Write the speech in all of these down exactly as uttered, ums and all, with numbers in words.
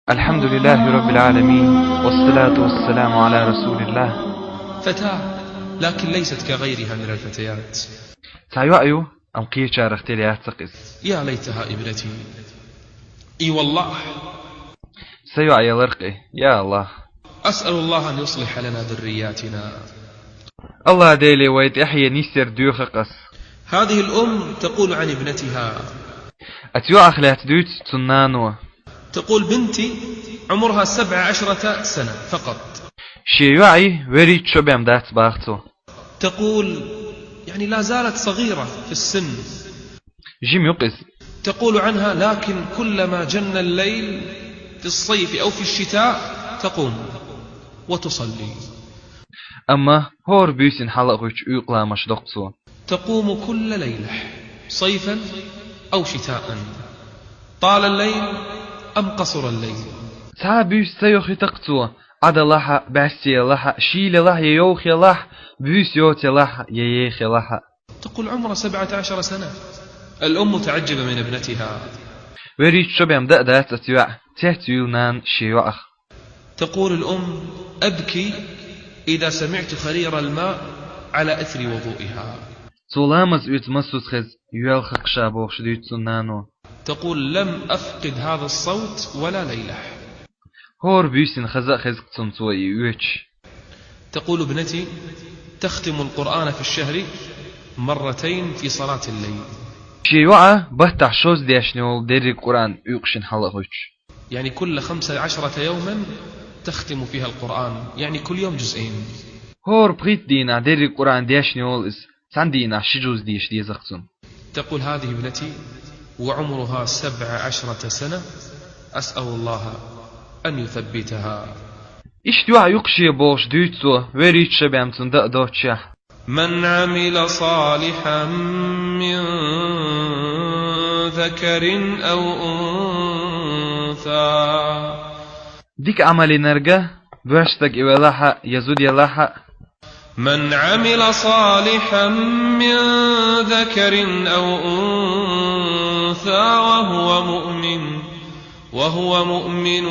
الحمد لله رب العالمين، والصلاة والسلام على رسول الله. فتاة، لكن ليست كغيرها من الفتيات. Цхьа йоӀ ю, амма кхечарах тера яц-кх из. يا ليتها ابنتي. إي والله. Са йоӀ ялар-кх из, я АллахӀ. أسأل الله أن يصلح لنا ذرياتنا. АллахӀ-Деле вай тӀехье нисъяр доьху-кх ас. هذه الأم تقول عن ابنتها. Оцу йоӀах лаьцна дуьйцу цуьнан нано. تقول: بنتي عمرها سبع عشرة سنة فقط. Шен йоӀан вуьрхӀитта шо бен дац, боху цо. تقول: يعني لا زالت صغيرة في السن. Жима ю-кх иза. تقول عنها: لكن كلما جن الليل في الصيف أو في الشتاء تقوم وتصلي. Амма хӀора буьйсанна хьала а гӀуьттуш уьйкъуш ламаз до-кх цо. تقوم كل ليلة، صيفا أو شتاء، طال الليل أم قصر الليل. Цхьа а буьйса ца йохуьйту-кх цо, Ӏа делахь а, бӀаьсте елахь а, шийла елахь а, я йовха елахь а, буьйса йоцу елахь а, я еха елахь а. تقول: عمرها سبعة عشر سنة. الأم متعجبة من ابنتها. ВуьрхӀитта шо бен дан а дац оцу йоӀан, цецвуьйлу нана шен йоӀах. تقول الأم: أبكي إذا سمعت خرير الماء على إثر وضوئها. Цо ламаз оьцу массо а хеза, йоьлху-кх ша, бохуш дуьйцу цуьнан нано. تقول: لم أفقد هذا الصوت ولا ليلة. ХӀора буьйсанна хаза а хеза-кх цунна цо и оьцуш. تقول ابنتي: تختم القرآن في الشهر مرتين في صلاة الليل. Шен йоӀа баттахь шозза дешна йолу дерриг Къуръан уьйкъуш йина хьала а гӀуьттуш. يعني كل خمس عشرة يوما تختم فيها القرآن، يعني كل يوم جزئين. ХӀора пхийтта дийнахь дерриг Къуръан дешна йолу иза, цхьана дийнахь ши жуз деша деза-кх цунна. تقول: هذه ابنتي وعمرها سبع عشرة سنة، أسأل الله أن يثبتها. Иштта йоӀ ю-кх шен, бохуш дуьйцу цо, вуьрхӀитта шо бен цунна дан а доццушехь. من عمل صالحا من ذكر أو أنثى. Дика Ӏамал йинарг, боьрша стаг и велахь а, я зуда елахь а. من عمل صالحا من ذكر أو أنثى وهو مؤمن، وهو مؤمن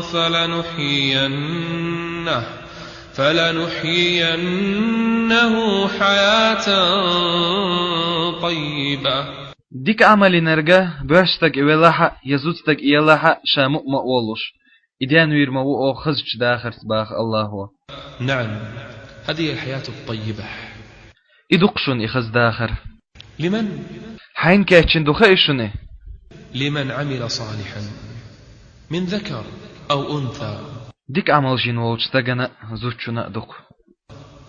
فلنحيينه، فلنحيينه حياة طيبة. Дика Ӏамал йинарг, боьрша стаг и велахь а, я зуда стаг и елахь а, ша мукъа ма а волуш, и денвийр ма ву оха хазачу дахарца, боху АллахӀа. نعم، هذه الحياة الطيبة. И ду-кх шуна и хаза дахар. لمن؟ Хьайна кечйина ду хаьий шуна? لمن عمل صالحا من ذكر أو أنثى. Дика Ӏамал йина волчу стагана а, зудчунна а ду-кх.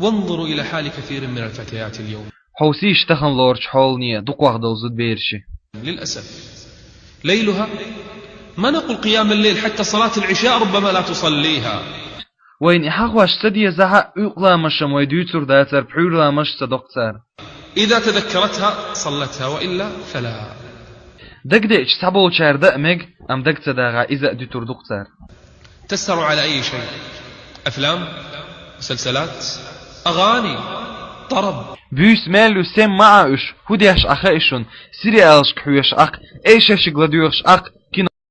وانظروا إلى حال كثير من الفتيات اليوم. Хьовсийша тахана лоручу хьолане, дукхах долу зудабераш. للأسف. ليلها، ما نقول قيام الليل، حتى صلاة العشاء ربما لا تصليها. Вайна и хьахош ца дезахь а, уьйкъуш ламазаш-м вай дуьйцур дацара, пхьуьйра ламазаш ца до-кх цара. إذا تذكرتها صلتها، وإلا فلا. Дагадеъча цхьаболчара дан а мега, амма дага ца дахь а, иза а дуьтур ду-кх цара. تسهر على أي شيء؟ أفلام، مسلسلات، أغاني، طرب. Буьйса мел ю, сема ма Ӏа уьш, хӀун деш Ӏа хаьий шуна, сериалашка хьоьжуш Ӏа-кх, эшаршка ладоьгӀуш Ӏа-кх,